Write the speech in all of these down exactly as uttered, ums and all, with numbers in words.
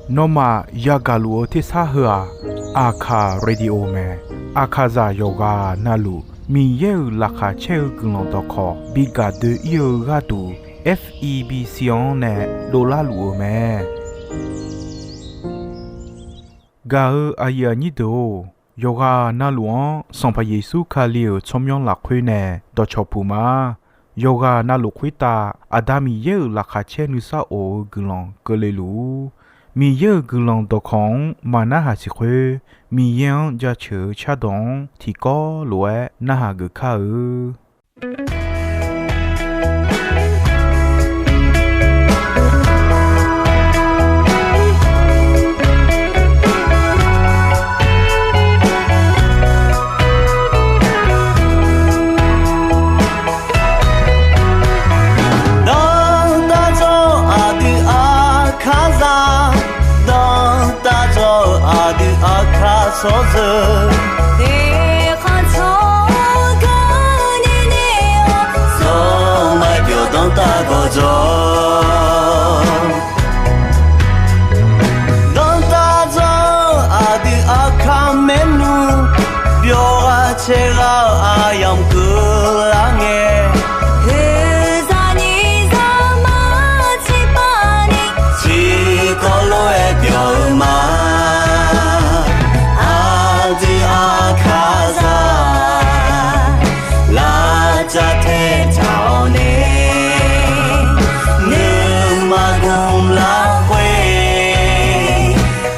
Nawmaf yagaq luf-eu tersar heu-aq, Aqkaq Radio mae. Aqkaqzaq yawqghaq navluf Miqyaer-euq laqkhaq caer-eu guiqlanq dawqkawq bi gaq doe-ir-eu gharduq, F E B C-anr nae dovlar luf-eu mae. Gaq-eu aqyuif aqnyir deuq-or, yawqghaq navluf-anr Sanqpaq Yeqsur Kali-euq tsawrmyanr lafkhoer nae dawqcawq puq ma. Yawqghaq navluf khoertav Aqda Miqyaer-euq laqkhaq caer nuisar of-eu guiqlanq keuvle luf-ur. Miqyaer-euq guiqlanq dawqkawq-anr maqnarhaq siq khoer, Miqyaer-anr jaceuq-eu cardawq-anr tiqkawv lof-aer narhaq geuf kar-eu. Dawqtawvluf aqdui Aqkaqzaq, dawqtawvluf aqdui Aqkaq tsawrjeuq, eqkhanq tsawrganr nini-awr, zawmar byawq danrtav gawqjawq. Dawqtawvluf aqdui Aqkaq maernmr, byawq ghaq caer ghaq-eu aqyamq keuvlar ngae, oeqzaq nyiq zaqmar tiqpav ni, tiqkawv lof-aer byawq-eu ma. Aqdui Aqkaqzaq, lavcav taetaq-awr nae, nuima gmq lafkhoer,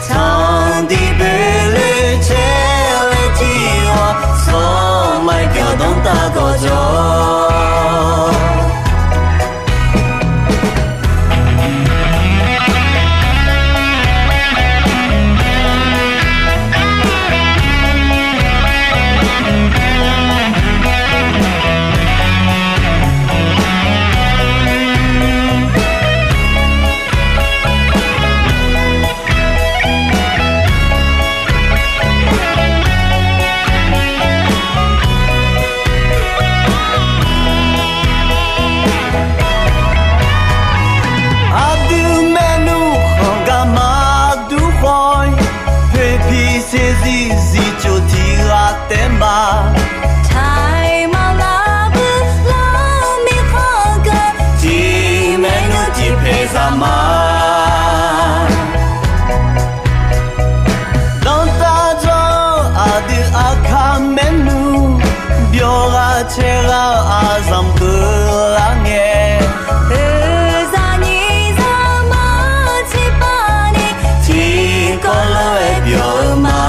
tanqdiq boeqloe caer laer jir-awr, zawmar byawq danrtav gawqjawq. Aqdui maernmr khanq gar maqdur khawf-ir, poeqpiq saeqzir zifcof tiq ghaq taef ma. Taqmaq lavbuir lar mirkhanq geu, tiq maernmr tiq paeq zaq ma. Dawqtawvluf aqdui Aqkaq maernmr, byawq ghaq caer ghaq-eu aqzanq keuvlar ngae, oeqzaq nyiq zaqmar tiqpav ni, tiqkawv lof-aer byawq-eu ma.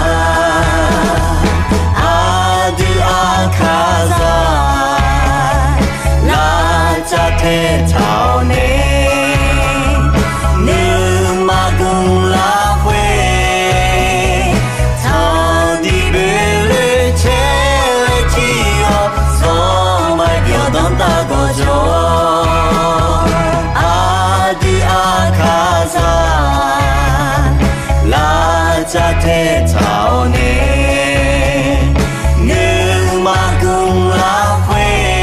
Aqdui Aqkaqzaq, lavcav taetaq-awr nae, nuima gmq lafkhoer, tanqdiq boeqloe caer laer jir-awr, zawmar byawq danrtav gawqjawq. Aqdui Aqkaqzaq, lavcav taetaq-awr nae, nuima gmq lafkhoer,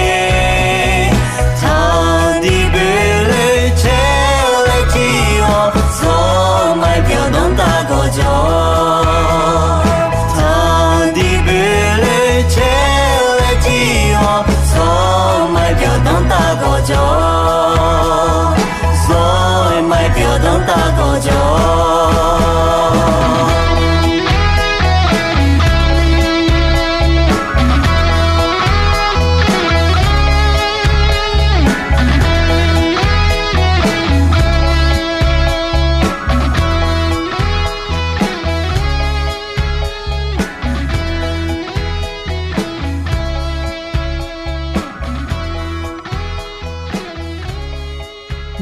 tanqdiq boeqloe caer laer jir-awr, zawmar byawq danrtav gawqjawq. Tanqdiq boeqloe caer laer jir-awr, zawmar byawq danrtav gawqjawq. Zawmar byawq danrtav gawqjawq.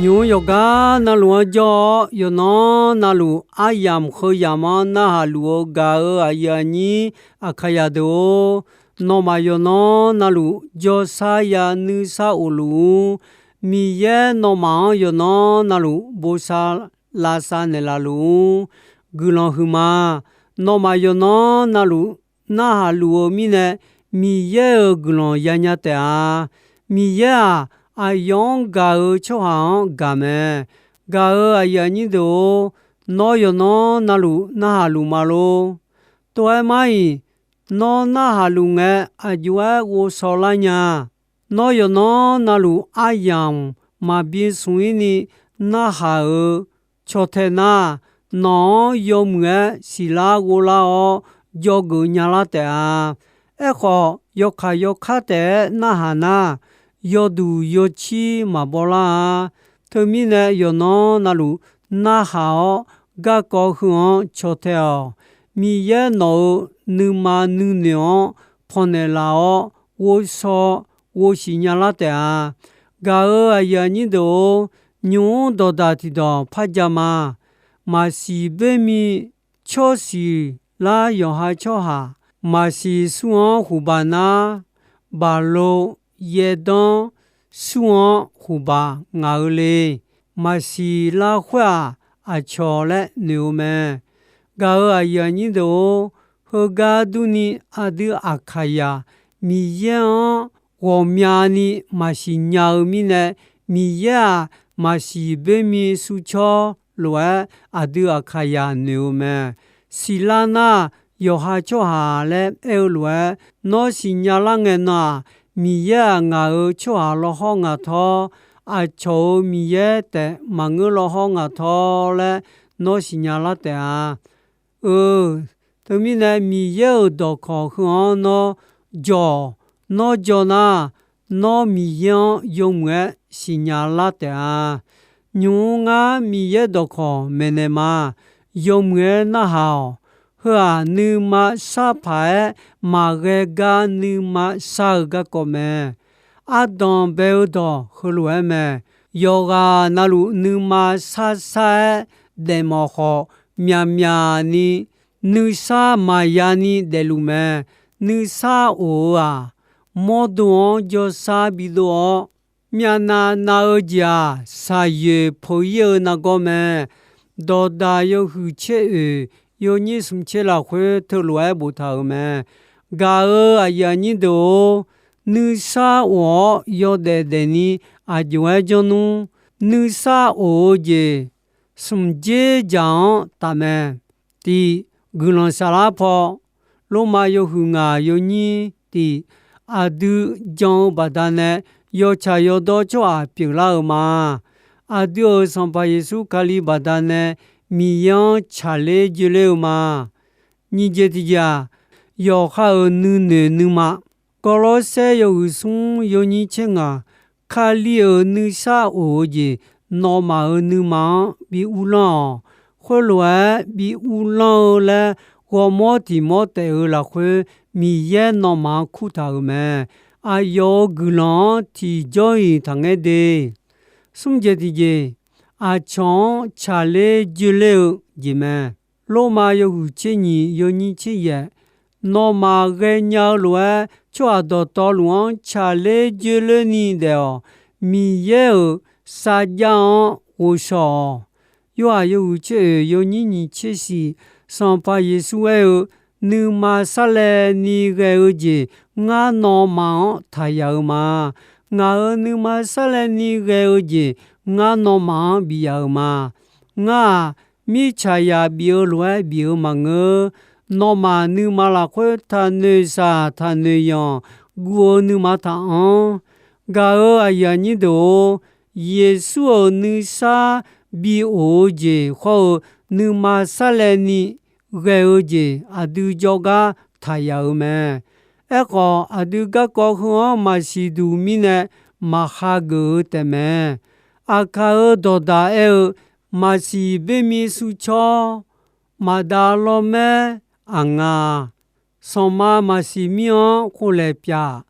Nymq-mr yawqgar navluf-anr jawr-awr, yawqnan navluf aryamq heu yamq-anr narhaq luf-eu gaq-eu aqyuif aqnyir Aqkaqzaq deuq-or, nawmaf yawqnan navluf jawrsar yanuisar of luf-ur. Miqyaer nawmaf-anr yawqnan navluf bosav lavsav naeqlaf luf-ur. Guiqlanq huiqma. Nawmaf yawqnan navluf narhaq luf-eu mirnae, Miqyaer-euq guiqlanq yanya taef-a. Miqyaer-aq, aqyawf-anr gaq-eu tsawrhaq-anr gaq mae. Gaq-euq aqyuif aqnyir deuq-or, nawr yawqnan navluf narhaq luf ma lor. Tov-aer mar-iq, nawr narhaq luf ngae aqjox-aer ghovshaw lar nya. Nawr yawqnan navluf aryamq maqbi smq-ir ni narhaq-euq caw tae nar, nawq-anr yawmuiq-aer siqlar ghov lar-awr, dzawgeuf nya lar taef-a. Aerkhawf, yawkaq yawkar taef-aer narhaq nar, yawduq yawcir maqbaw lar-a. Teumirnae, yawqnan navluf narhaq-awr, garkawv heu-anr caw tae-awq. Miqyaer nawq-euq nuima nuinoeq-anr pannaeq laf-awr, ghovshaw ghovsiq nya lar taef-a. Gaq-euq aqyuif aqnyir deuq-or, nymq-mr dawqdaq tiqdawq par ja ma. Maqsiq boermi tsawr siq lar yawqha tsawrhaq, maqsiq sur-anr huqbaq nar, baqlo yaerdanr sur-anr huqbaq ngaq-eu le. Maqsiq lar khoer-aq, aqcawq laer noeq-eu mae. Gaq-euq aqyuif aqnyir deuq-or, heugar durni aqdui Aqkaqyaq Miqyaer-anr ghawqmyani maqsiq nya-eu mirnae, Miqyaer-aq, maqsiq boermi sur tsawr lof-aer aqdui Aqkaqyaq noeq-eu mae. Siqlar nar, yawqha tsawrhaq laer aer-eu lof-aer, nawr siqnya lar ngae nan-aq, Miqyaer-aq, ngaq-euq tsawrhaq lawhawr ngaq tawr, aqcawq-euq Miqyaer taef maqngeur lawhawr ngaq tawr laer nawr siqnya lar taef-a. Eu, teumirnae Miqyaer-euq dawqkawq heu-anr nawr jawq, nawr jaw nar, nawr Miqyaer-anr yawmuiq-aer siqnya lar taef-a. Nymq-mr ngar Miqyaer dawqkawq maeqnaeq ma. Yawmuiq-aer narhaq-awq. Heu-aq, nuima sharpaq-aer maqghae gar nuima shar-eu garkawv mae. Ardanq bae-eu dawq heulof-aer mae. Yawqghaq navluf nuima sharshar-aer daefmawf khawf, myaqmyaq ni nuisar maqya ni daefluf mae. Nuisar of-eu-aq, mawrdo-anr jawrshar bidov-awr, myavnav nav-eu jeq-aq, shaqyoeq peuq-ir-eu nargawr mae. Dawqdaq yawhuiq tser oeq yawnyir smq tser lafkhoer teulof-aer boftaq-euq mae. Gaq-euq aqyuif aqnyir deuq-or, nuisar of-awr yawdaef daefni aqjox-aer janr nmr. Nuisar of-eu jeq, smq dzer dzaq-anr taf mae. Tiq, guiqlanq saflar paw, Lormav yawhuiq ngaq yawnyir tiq, aqdui jan-eu baqdanae yawtsaq yawdawr tsawrhaq pyeuflar-euq ma. Aqdui-euq Sanqpaq Yeqsur Kali baqdanae Miqyaer-anr tsaqler joerler-eu ma. Nyiq jeq tiqjeq-aq, yawqha-euq nuinoeq nuima. Gawrlawrsaer yawhuiq smr yawnyir tser ngaq, Kali-euq nuisar of-eu jeq nawmaf-euq nuima-anr bi uvlanr-awq. Khoerlof-aer bi uvlanr-eu laer ghawrmawr tiq mawr taef-eu lafkhoer Miqyaer nawmaf-anr kurtaq-euq mae. Aqyawf-euq guiqlanq-anr tiqjawr-iq taqngaer de. Smr jeq tiqjeq, aqcawq-anr tsaqler joerler-eu jeq mae. Lormav yawhuiq tser nyiq yawnyir tser yaef, nawmaf ghaenya-eu lof-aer tsawrhaq dawqtawvluf-anr tsaqler joerler ni daef-awq. Miqyaer-euq sarjax-anr ghovshaw-awq. Yorhaq yawhuiq tser oeq yawnyir nyiq tser shiq, Sanqpaq Yeqsur aer-eu, nuima sarlaevni ghae-eu jeq ngar nawmaf-anr taq yaf-eu ma. Ngaq-euq nuima sarlaevni ghae-eu jeq ngar nawmaf-anr bif yaf-euq ma. Ngar-aq, mirtsaqzaq bif-eu lof-aer bif-eu maqngeur. Nawmaf nuima lafkhoer taqnoeq shaq taqnoeq yanq guv-eu nuima taq-anr. Gaq-euq aqyuif aqnyir deuq-or, Yeqsur-euq nuisar bi of-eu jeq hawr-eu nuima sarlaevni ghae-eu jeq aqdui jawrgar taq yaf-euq mae. Aerkhawf, aqdui garkawv heu-anr maqsiq duq mirnae maqhageuf-eu taefmae. Aqkaq-euq dawqdaq aer-eu, maqsiq boermi sur cawr, maqdav lawrmaer aq nga. Sanqma maqsiq mir-anr khoflaeq pyaf,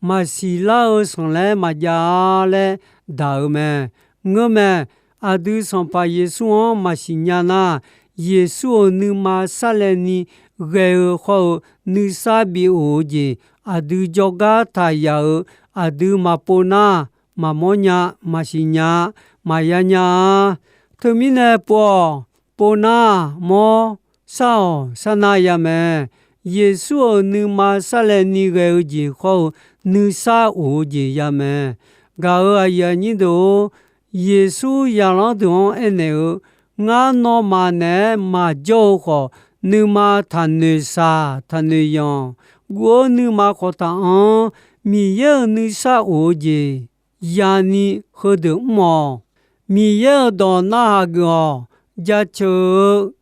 maqsiq lar-eu sanqlaer maqjav-a laer daq-euq mae. Ngeurmae, aqdui Sanqpaq Yeqsur-anr maqsiq nya nar, Yeqsur-euq nuima sarlaevni ghae-eu hawr-eu nuisar bi of-eu jeq aqdui jawrgar taq yaf-euq aqdui maqpov nar, maqmawr nya, maqsiq nya, maqya nya-a. Teumirnae pov-awq, pov nar mawr, sar-awq sar nar ya mae. Yeqsur-euq nuima sarlaevni ghae-eu jeq hawr-eu nuisar of-eu jeq ya mae. Gaq-euq aqyuif aqnyir deuq-or, Yeqsur zaqlanr deuq-anr aernaeq-eu, Ngar nawmaf naeq-aer maqjawr-eu khawf, nuima taqnoeq shaq taqnoeq yanq. Guv-eu nuima khawf taq-anr, Miqyaer-euq nuisar of-eu jeq yani heudeuq mr-awq. Miqyaer-euq dawq narhaq geuf-awq. Jaceuq-eu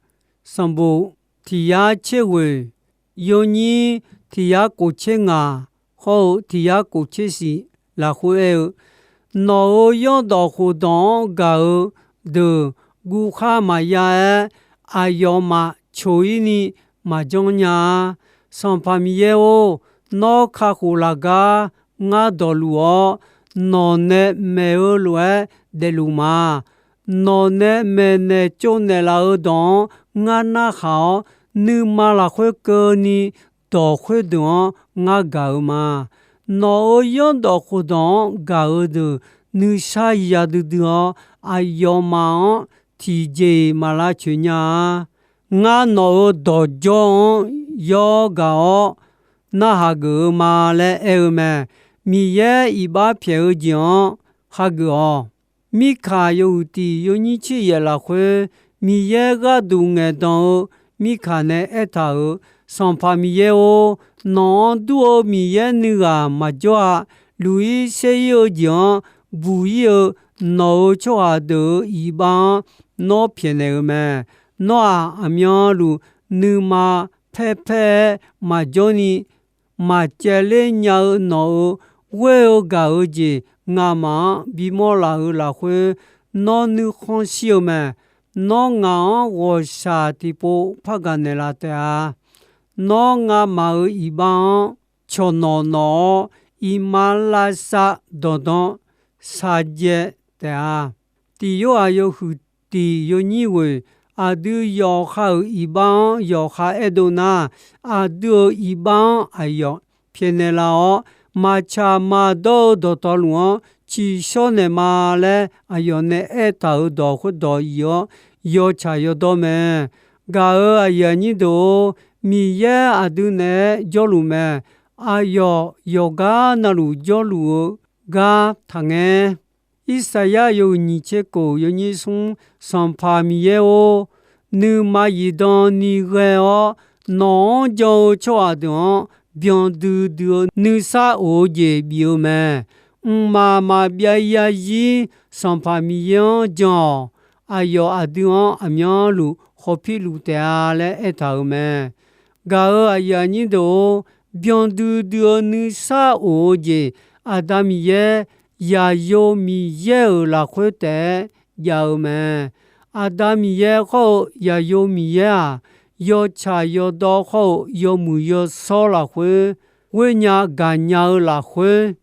sanqbof tiq yar tser ghoeq, yawnyir tiq yar kof tser ngaq, hawr-eu tiq yar kof tser shif lafkhoer aer-eu, Nawq-euq zanrdawq khofdawq-anr gaq-eu deuq guvkhar maqya-aer, aqyawfmaf coq-ir ni maqjanr nya-a. Sanqpaq Miqyaer-or, nawr kakhof laf gar ngar dawqluf-awr, nawq nae maeq-eu lof-aer daefluf ma. Nawq nae maeqnaeq tsovnaeq laf-eu dawq-anr ngar narhaq-awr, nuima lafkhoer keuvni dawq khoerdeuq-anr ngar gaq-eu ma. Nawq-euq zanrdawq khofdawq-anr gaq-eu deuq nuisar ya duidui-awr, aqyawfmaf-anr tiqjeq-iq maq lavcoeq nya-a. Ngar nawq-euq dawqjawr-anr yawr gaq-awr narhaq geuf-eu ma laer aer-eu mae. Miqyaer iqbax pyaeq-eu jeq-anr hageuf-awq. Mirkaq yawhuiq tiq yawnyir tser yaef lafkhoer, Miqyaer gharduq ngaeqdan-eu Mirkaq nae aertaq-euq, Sanqpaq Miqyaer-or, nawq-anr dur-eu miqyaer nuighaq maqjawr-a. Luq-ir saer-ir-eu jeq-anr buq-ir-eu nawq-euq tsawrhaq deuq-euq iqbax-anr nawr pyaeqnaeq-eu mae. Nawr-aq, aqmyanluf nuima paerpaer-aer maqjawr ni, maqcaevler nya-eu nawq-euq ghoer-eu gaq-eu jeq ngamaf-anr bimawr laf-eu lafkhoer, nawr nuikhanr shir-eu mae. Nawr ngaq-anr ghawqshaq tiqpov par gaqnaeq laf taef-a. Nawr ngamaf-euq iqbax-anr cawqnawq nawq-awr, iqmalavshav dawqdan shaqjaev taef-a. Tiq Yorhaq yawhuiq tiq yawnyir ghoeq, aqdui yawqha-euq iqbax-anr yawqha aerdov nar, aqdui-euq iqbax-anr aqyawf pyaeqnaeq laf-awr, maqtsaq maqdawr-eu dawqtawvluf-anr ciqshawr naeqma laer aqyawf nae aertaq-euq dawq khoerdawq iq-awr, yawtsaq yawdawr mae. Gaq-euq aqyuif aqnyir deuq-or, Miqyaer aqdui naeq-aer jawrluf mae. Aqyawf yawqgar navluf jawrluf-eu gar taqngaer. Irsaqyar yawhuiq nyiq tser kof yawnyir smr, Sanqpaq Miqyaer-or, nuima zifdan ni ghae-awr, nawq-anr jan-eu tsawrhaq deuq-anr byan duidui-eu nuisar of-eu jeq bif-eu mae. Mqmaq maqbyav yarzir Sanqpaq Miqyaer-anr jan-awq. Aqyawf aqdui-anr aqmyanluf khawf pirluf taef-a laer aertaq-euq mae. Gaq-euq aqyuif aqnyir deuq-or, byan duidui-eu nuisar of-eu jeq, Aqda Miqyaer, Zaqyo Miqyaer-euq lafkhoer taef-aer jav-eu mae. Aqda Miqyaer khawr-eu Zaqyo Miqyaer-aq, yawtsaq yawdawr khawr-eu yawmuiq yawshawr lafkhoer ghoernya gaqnya-eu lafkhoer,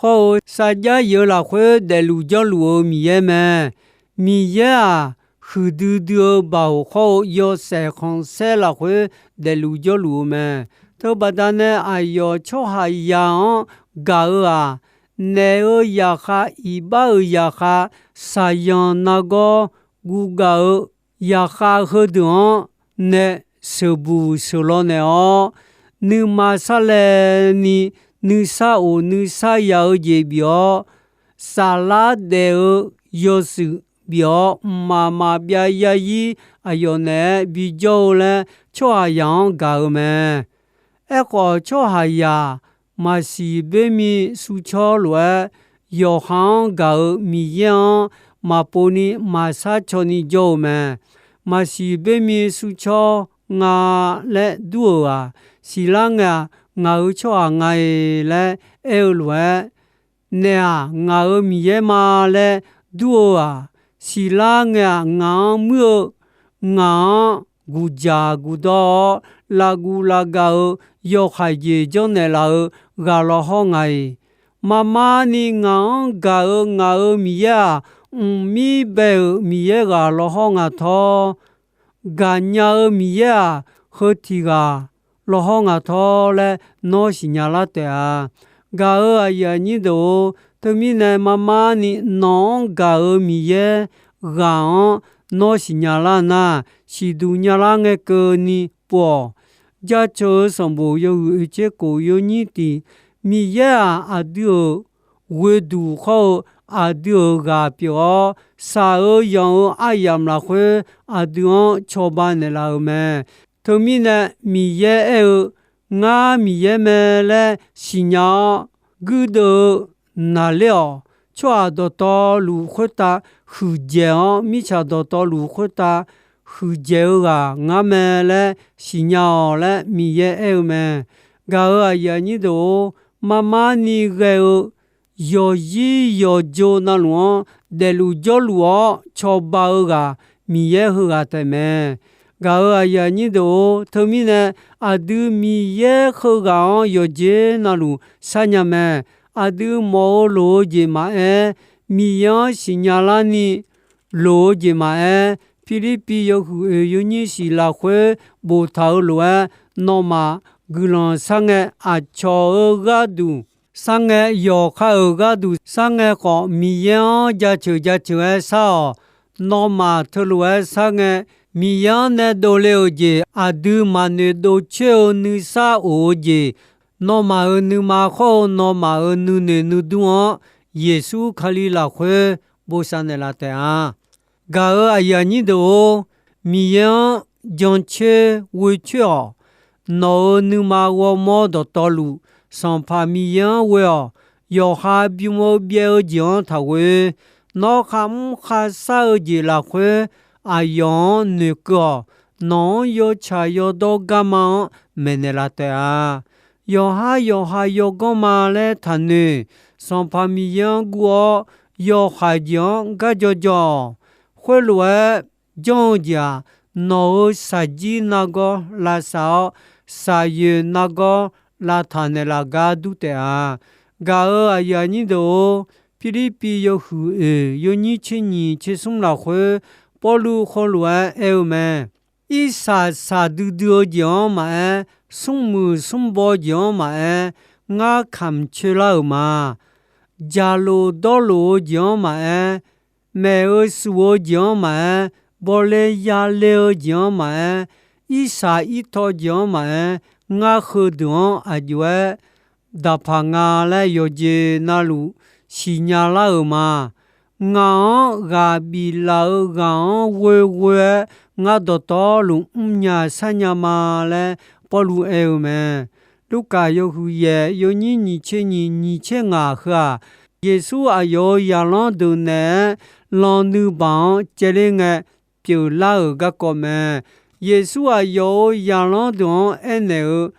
hawr-eu sarjax yif-eu lafkhoer daefluf jawrluf-eu Miqyaer mae. Miqyaer-aq, huiqdui dui-eu baoq khawr-eu yawshaef khanqsaer lafkhoer daefluf jawrluf-eu mae. Teubaqda nae aqyawf tsawrhaqzaq-anr gaq-eu-aq, naef-euq zaqkhav, iqbax-euq zaqkhav, shaqzanq nargawr guvgaf-eu zaqkhav heudeuq-anr nae sheuqbuq sheuqlaw naeq-awr, nuima sarlaevni nuisar of nuisar ya-eu jeq bif-awr, saflar daef-eu yawshuif bif-awr, mqmaq maqbyav yarzir aqyawf naeq-aer bijawr-eu laer tsawrhaqzaq-anr gaq-eu mae. Aerkhawf, tsawrhaqzaq maqsiq boermi suvcawr lof-aer, yawqha-anr gaq-euq Miqyaer-anr maqpov ni maqshar caw ni jawr-eu mae. Maqsiq boermi suvcawr nga laer dur-euq-aq, siqlar ngae-aq, ngaq-euq tsawrhaq nga-eq laer aer-eu lof-aer, naef-aq, ngaq-euq Miqyaer ma laer dur-eu-aq, siqlar ngae-aq, ngaq-anr muir-eu, ngaq-anr guqjaq guqdawr-awr, lavguv lavgav-eu yawhaiq jeq janrnaeq laf-eu ghaq lawhawr nga-iq, marmar ni ngaq-anr gaq-euq ngaq-euq Miqyaer-aq, mqmir bae-euq Miqyaer ghaq lawhawr nga tawr. Gaqnya-eu Miqyaer-aq, heu tiq ghaq lawhawr nga tawr laer nawr siqnya lar taef-a. Gaq-euq aqyuif aqnyir deuq-or, teumirnae marmar ni nawq-anr gaq-euq Miqyaer ghaq-anr nawr siqnya lar nar, siqduq nya lar ngae keuvni pov-awq. Jaceuq-eu sanqbof yawhuiq oeq tser kof yawnyir tiq, Miqyaer-aq, aqdui-euq ghoeduq khawr-eu aqdui-euq ghaq pyeuf-awr, shaq-eu yanq-eu aryamq lafkhoer aqdui-anr cawba naeqlaf-euq mae. Teumirnae Miqyaer aer-eu, Ngar Miqyaer mae laer siqnya-awr guirdeuv-eu naqler-awq. Tsawrhaq dawqtawvluf khoertav huiqdzaeq-awr, mirtsaq dawqtawvluf khoertav huiqdzaeq-eu ghaq ngar mae laer siqnya-awq laer Miqyaer aer-eu mae. Gaq-euq aqyuif aqnyir deuq-or, marmar ni ghae-eu yawqzir yawqjo navluf-anr daefluf jawrluf-awr cawba-eu ghaq Miqyaer heughaq taef mae. Gaq-euq aqyuif aqnyir deuq-or, teumirnae aqdui Miqyaer heughaq-anr yawqjeq navluf sharnya mae. Aqdui mawf-eu loq-eu jeq maqaer, Miqyaer-anr siqnya larni loq-eu jeq maqaer, Pirlirpiv yawhuiq oeq yawnyir shiq lafkhoer boftaq-euq lof-aer, nawmaf guiqlanq sharngae aqcawq-euq gharduq sharngae, yawqha-euq gharduq sharngae khawf, Miqyaer-anr jaceuq jaceuq-aer shar-awq. Nawmaf teulof-aer sharngae, Miqyaer-anr nae dovle-euq jeq aqdui maqnoeq dovcoer-eu nuisar of-eu jeq, nawmaf-euq nuima khawr-eu nawmaf-euq nuinoeq nuidur-anr Yeqsur Kali lafkhoer bosav naeqlaf taef-a. Gaq-euq aqyuif aqnyir deuq-or, Miqyaer-anr jancoer ghoecoer-awq. Nawq-euq nuima ghawrmawr dawqtawvluf, Sanqpaq Miqyaer-anr ghoe-awq. Yawqha bym-eu byaev-eu jeq-anr taqghoe. Nawr kharmr kharshar-eu jeq lafkhoer aqyawf-anr noeqkeuv-awq. Nawq-anr yawtsaq yawdawr garma-anr maeqnaeq laf taef-a. Yawqhar yawqha yawganr ma laer taqnoeq. Sanqpaq Miqyaer-anr guv-awr, yawhaiq jeq-anr garjaw jaw-awq. Khoerlof-aer janr-eu jeq-aq, nawq-euq shaqjir nargawr lavsav-awr, shaqyoeq nargawr lavtaq naeqlaf gar dur taef-a. Gaq-euq aqyuif aqnyir deuq-or, Pirlirpiv yawhuiq oeq yawnyir tser nyiq tser smr lafkhoer, Pawrluv heulof-aer aer-eu mae. Irsaq saqdui dui-eu jeq-anr maqaer, smrmuiq smrbaw jeq-anr maqaer, ngar kamq coelar-euq ma. Jaqlof dawrlof-eu jeq-anr maqaer, maef-eu suf-eu jeq-anr maqaer, bawle yale-eu jeq-anr maqaer, irsaq irtaw jeq-anr maqaer, ngar heudeuq-anr aqjox-aer daqpaq nga laer yawqjeq navluf siqnya lar-euq ma. Ngaq-anr ghaq biflaf-eu ghaq-anr ghoeghoe-aer ngar dawqtawvluf mrnya sharnya ma laer Pawrluv aer-eu mae. Lurkaf yawhuiq yaef yawnyir nyiq tser nyiq nyiq tser ngaq heu-aq, Yeqsur aqyawf-euq zaqlanr deuq naeq-aer lannuibaq-anr caevler ngae pyeuflar-euq garkawv mae. Yeqsur aqyawf-euq zaqlanr deuq-anr aernaeq-eu,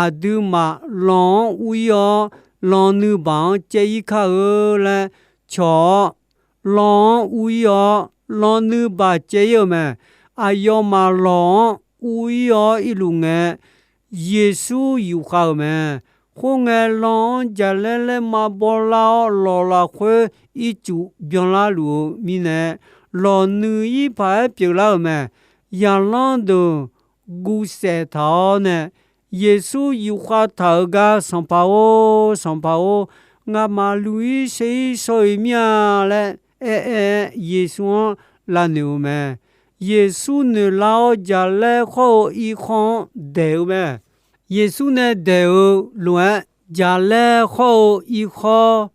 aqduimaf lanq-anr ur-ir-awr, lannuibaq-anr caev-ir kar-eu laer cawq-awr, lanq-anr ur-ir-awr, lannuibaq caev-ir-euq mae. Aqyawfmaf lawq-anr ur-ir-awr irluf ngae, Yeqsur yufkhav-euq mae. Khoerngae, lanq-anr jaqlaer laer ma bawlar-awr, lawq lafkhoer ircuf byanlar luf-eu mirnae, lawq nuiv-ir paq-aer pyeuflar-euq mae. Zaqlanr deuq guvsaef taq-awr nae, Yeqsur yufkhav taq-euq gar, Sanqpaq-or, Sanqpaq-or, ngamaf luq-ir shae-ir shawr-eu mir-a laer aer-aer-aer Yeqsur-anr lavnoeq-eu mae. Yeqsur noeqlar-awr, jaqlaer khawr-eu irkhawr-anr daeq-eu mae. Yeqsur nae daeq-eu lof-aer, jaqlaer khawr-eu irkhawr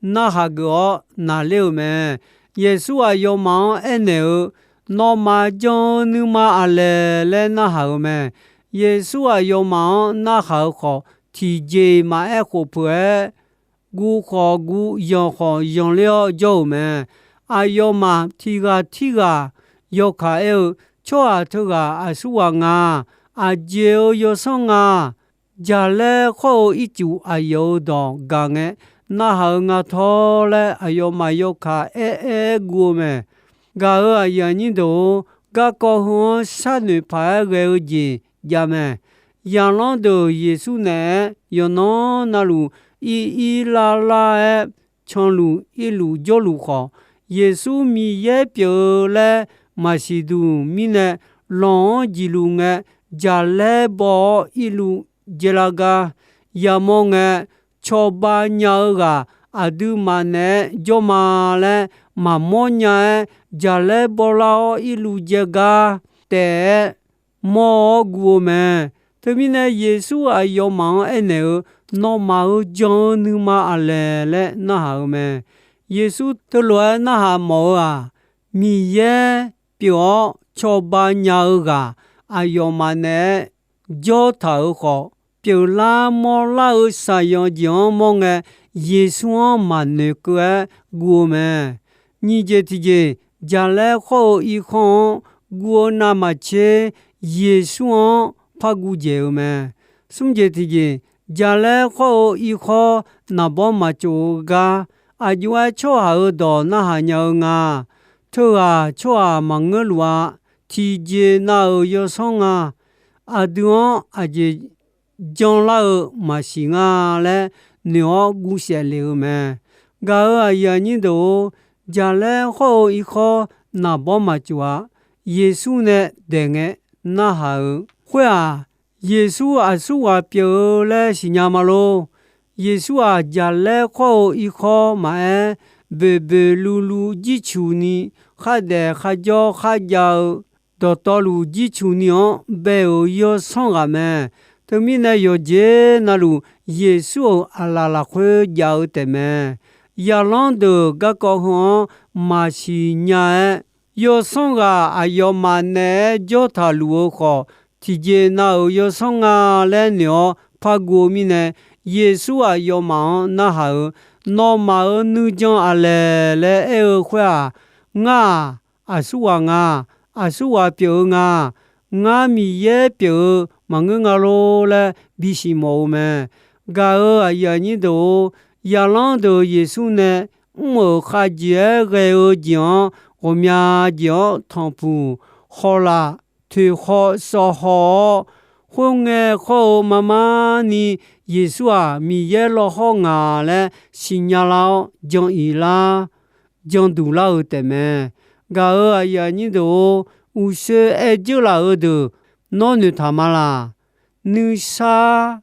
narhaq geuf-awr naqler-euq mae. Yeqsur aqyawfmaf-anr aernaeq-eu, Nawmaf jan-eu nuima aqlaeq laer narhaq-euq mae. Yeqsur aqyawfmaf-anr narhaq-eu khawf, tiqjeq-iq maqaer khof peuq-aer, guv khawf guv, yanq khawf yanqler-awr jawr-euq mae. Aqyawfmaf tiq ghaq tirghaq yawkaq aer-eu, Tsawrhaq teughaq aqsurghaq nga. Aqjeq-euq yawsanr nga. Jaqlaer khawr-eu ircuf aqyawf-euq dawq gaq ngae, narhaq-eu nga tawr laer aqyawfmaf yawkaq aer-aer guv-eu mae. Gaq-euq aqyuif aqnyir deuq-or, garkawv heu-anr sharnoeq paq-aer ghae-eu jeq javmae. Zaqlanr deuq Yeqsur naeq-aer yawqnan navluf ir ir lar lar-aer canluf irluf jawrluf khawf, Yeqsur Miqyaer pyeuf-eu laer maqsiq duq mirnae, lanq-anr jiqluf ngae, jaqlaer baw-awr irluf jaelar gar yamawr ngae, cawba nya-eu ghaq aqduimaf naeq-aer jawr ma laer maqmawr nya-aer, jaqlaer bawlar-awr irluf jae gar taef-aer mawr-awr guv-eu mae. Teumirnae, Yeqsur aqyawfmaf-anr aernaeq-eu, Nawmaf-euq jan-eu nuima aqlaeq laer narhaq-eu mae. Yeqsur teulof-aer narhaq mawf-eu-aq, Miqyaer pyeuf-awr cawba nya-eu ghaq aqyawfmaf naeq-aer jawr taq-euq khawf, pyeuflar mawrlar-eu shaqyanq jeq-anr mawr ngae, Yeqsur-anr maqnoeq keuv-aer guv-eu mae. Nyiq jeq tiqjeq, jaqlaer khawr-eu irkhawr-anr guv-eu navmaqtser, Yeqsur-anr par guv dzaeq-eu mae. Smr jeq tiqjeq, jaqlaer khawr-eu irkhawr naqbawr maqtsof-eu gar, aqjox-aer tsawrhaq-euq dawq narhaq nya-eu nga. Teughaq tsawrhaq maqngeur luf-a. Tiqjeq nav-euq yawsanr nga. Aqdui-anr aqjeq janlar-eu maqsiq nga laer noeq-awr guvsaef lef-eu mae. Gaq-euq aqyuif aqnyir deuq-or, jaqlaer khawr-eu irkhawr naqbawr maqtsof-a. Yeqsur nae daeq ngae narhaq-euq khoer-aq, Yeqsur aqsurghaq pyeuf-eu laer siqnya ma lor. Yeqsur-aq, jaqlaer khawr-eu irkhawr maqaer, boeqboeq luvluv jircuq ni, khardaef kharjawr kharjav-eu dawqtawvluf jircuq ni-anr bae-euq yawsanr ghaq mae. Teumirnae, yawqjeq navluf Yeqsur-euq aqlaf lafkhoer jav-eu taefmae. Yaqlanr deuq garkawv heu-anr maqsiq nya-aer, yawsanr ghaq aqyawfmaf naeq-aer jawr taq luf-eu khawf, tiqjeq nav-euq yawsanr nga laer noeq-awr par guv-eu mirnae, Yeqsur aqyawfmaf-anr narhaq-euq, Nawmaf-euq nuijan aqlaeq laer aer-eu khoer-aq, Ngar-aq, aqsurghaq nga. Aqsurghaq pyeuf-eu nga. Ngar Miqyaer pyeuf-eu maqngeur nga lor laer bisiq mawf-eu mae. Gaq-euq aqyuif aqnyir deuq-or, yaqlanr deuq Yeqsur nae mr-euq khavjeq-aer ghae-eu jeq-anr, ghawqmya jeq-anr tanqpuq hawlaf toeqhaw sawv haw-awr, khoerngae khawr-eu marmar ni Yeqsur-aq, Miqyaer lawhawr ngaq laer siqnya lar-awr jan iq lar, jan duq lar-eu taefmae. Gaq-euq aqyuif aqnyir deuq-or, uqshoe aer dzeurlaf-eu deuq nawr noeqtaq ma laq. Nuisar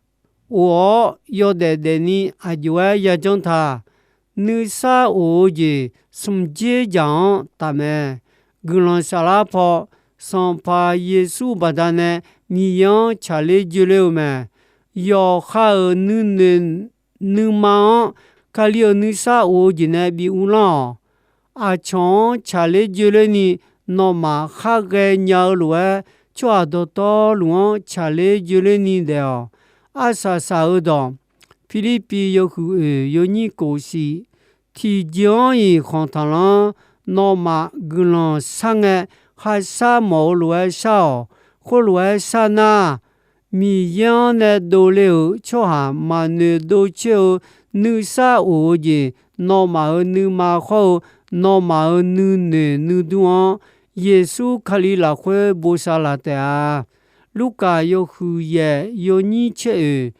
of-awr yawdaef daefni aqjox-aer yajanr taq. Nuisar of-eu jeq smq dzer jaq-anr tafmae. Guiqlanq saflar paw, Sanqpaq Yeqsur baqdanae Miqyaer-anr tsaqler joe ler-eu mae. Yawqha-euq nuinoeq nuima-anr Kali-euq nuisar of-eu jeq nae bi uvlanr-awq. Aqcawq-anr tsaqler joe lerni nawmaf khar ghaenya-eu lof-aer, tsawrhaq dawqtawvluf-anr tsaqler joe lerni daef-awq. Arsaq saq-eu dawq, Pirlirpiv yawhuiq oeq yawnyir kof siq, tiqjeq-anr iq khanq taqlanr. Nawmaf guiqlanq sharngae, kharshar mawf-eu lof-aer shar-awq. Khoerlof-aer shar nar, Miqyaer-anr nae dovle-euq tsawrhaq maqnoeq dovcoer-eu nuisar of-eu jeq, nawmaf-euq nuima khawr-eu nawmaf-euq nuinoeq nuidur-anr, Yeqsur Kali lafkhoer bosav laf taef-a. Lurkaf yawhuiq yaef yawnyir caer oeq,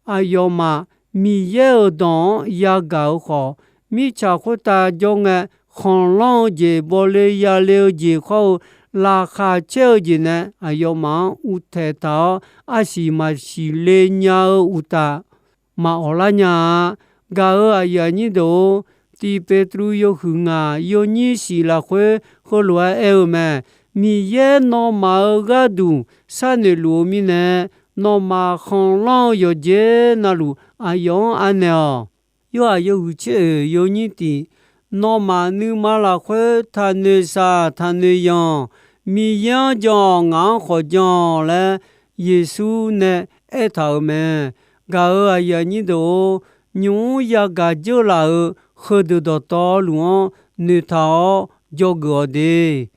aqyawfmaf Miqyaer-euq dawq-anr yagaq-eu khawf, mirtsaq khoertav jawr ngae, khanqlanr-eu jeq, bawle yale-eu jeq khawr-eu laqkhaq caer-eu jeq nae aqyawfmaf-anr uvtaeq taq-awr, arsiq maqsiq le nya-eu uqtaf, maqawq lar nya-a. Gaq-euq aqyuif aqnyir deuq-or, Tiq Petruv yawhuiq ngaq yawnyir siq lafkhoer heulof-aer aer-eu mae. Miqyaer nawmaf-euq gharduq sharnoeq luf-eu mirnae, nawmaf khanqlanr-eu yawqjeq navluf aqyawf-anr anaeq-awq. Yorhaq yawhuiq caer oeq yawnyir tiq, nawmaf nuima lafkhoer taqnoeq shaq taqnoeq yanq, Miqyaer-anr jan-awq, ngaq-anr khawf jan-awq laer Yeqsur nae aertaq-euq mae. Gaq-euq aqyuif aqnyir deuq-or, nymq-mr yagaq dzeur laf-euq heudeuq dawqtawvluf-anr noeqtaq-awr dzawgeuf-awq de.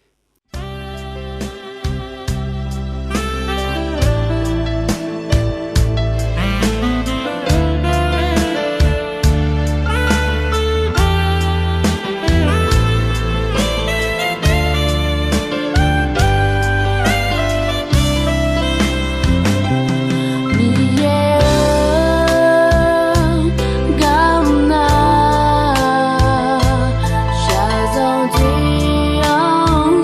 Miqyaer-eu, garmr nar, shaqzanq tiq-anr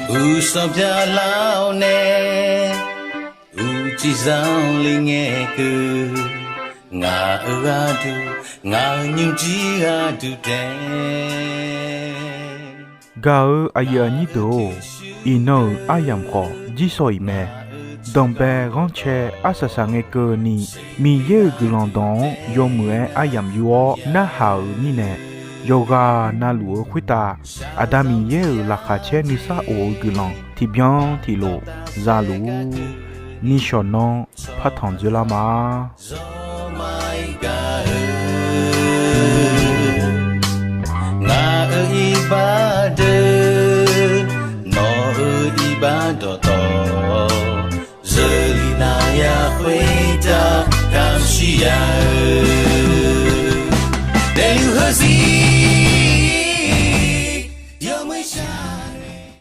Uqsanq byaqlar-awr nae, uqcif zanqler ngae keuv, ngaq-euq gharduq, ngaq-euq nymrjir gharduq taef. Gaq-euq aqyuif aqnyir deuq-or, iqnan-euq aryamq khawf jirsawq iq mae. Danqbae ghanrcae arsaq saq ngae keuvni, Miqyaer-euq guiqlanq dawq-anr yawmuiq-aer aryamq yur-awr narhaq-euq mirnae, yawqghaq navluf-eu khoertav Aqda Miqyaer-euq laqkhaq caer nuisar of-eu guiqlanq tiqbyan tiqlof zaluf-ur. Nishawq nanr partanq dzoerlar ma. Zawrma-ir gaq-eu ngaq-euq iqbax deuq, nawq-euq iqbax dawqtawv, zeurlif navya khoertav kamq shir ya-eu